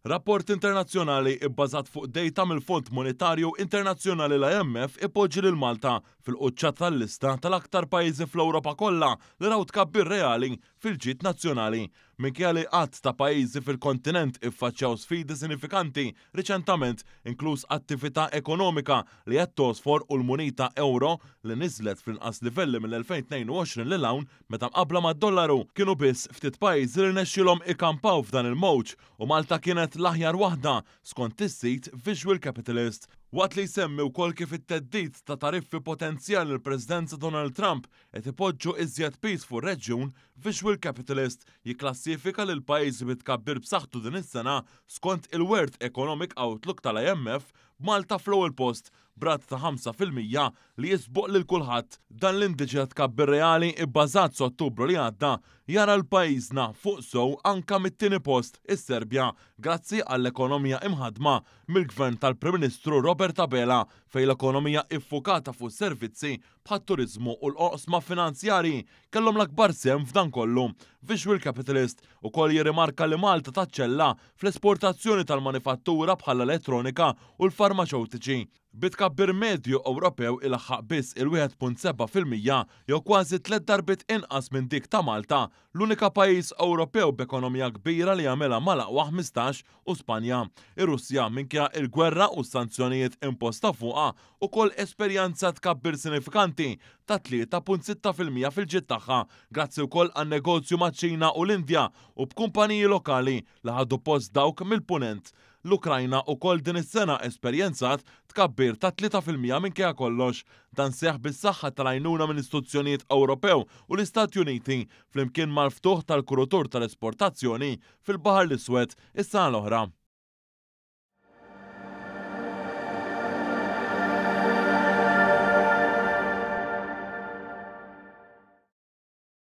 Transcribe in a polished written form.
Rapport internazzjonali ibbażat fuq dejta mill-Fond Monetarju Internazzjonali l-IMF ipoġġi lil Malta fil-quċċata tal-lista tal-aktar pajjiżi fl-Ewropa kollha li raw tkabbir reali fil-ġid nazzjonali. Minkejja li għadd ta' pajjiżi fil-kontinent iffaċċjaw sfidi sinifikanti riċentament, inkluż attività ekonomika li qed togħsfor u l-munita ewro li niżlet fl-inqas livelli mill-2022 lil hawn meta mqabbla mad-dollaru, kienu biss ftit pajjiżi li rnexxielhom ikampaw f'dan il-mowġ u Malta kienet l-aħjar waħda, skont is-sit Visual Capitalist. Waqt li jsemmi wkoll kif it-theddid ta' tariffi potenzjali mill-Presidenza Donald Trump qed ipoġġu iżjed piż fuq ir-reġjun, Visual Capitalist jikklassifika lil pajjiżi bi tkabbir b'saħħtu din is-sena skont il-World Economic Outlook tal-IMF, b'Malta fl-ewwel post b'rata ta' 5% li jisboq lil kulħadd. Dan l-indiċi ta' tkabbir reali ibbażat s'Ottubru li għadda jara 'l pajjiżna fuq sew anka mit-tieni post, is-Serbja, grazzi għall-ekonomija imħaddma mill-Gvern tal-Prim Ministru Robert Abela fejn l-ekonomija iffukata fuq is-servizzi bħat-turiżmu u l-oqsma finanzjarji kellhom l-akbar sehem f'dan kollu. Visual Capitalist ukoll jirrimarka li Malta taċċella fl-esportazzjoni tal-manifattura bħall-elettronika u l-farmaċewtiċi, bi tkabbir medju Ewropew ilaħħaq biss il-1.7% jew kważi tlett darbiet inqas minn dik ta' Malta, l-unika pajjiż Ewropew b'ekonomija kbira li jagħmilha mal-aqwa 15 u Spanja. Ir-Russja, minkejja il-gwerra u s-sanzjonijiet imposta fuqha, ukoll esperjanza tkabbir sinifikanti ta' 3.6% fil-ġid tagħha, grazzi wkoll għan-negozju maċ-Ċina u l-Indja u b'kumpaniji lokali li ħadu post dawk mill-Punent. L-Ukrajna ukoll din is-sena esperjenzat tkabbir ta' 3% minkejja kollox. Dan seħħ bis-saħħa tal-għajnuna minn istituzzjonijiet Ewropew u l-Istati Uniti, flimkien mal-ftuħ tal-kurutur tal-esportazzjoni fil-Baħar l-Iswed is-sena l-oħra.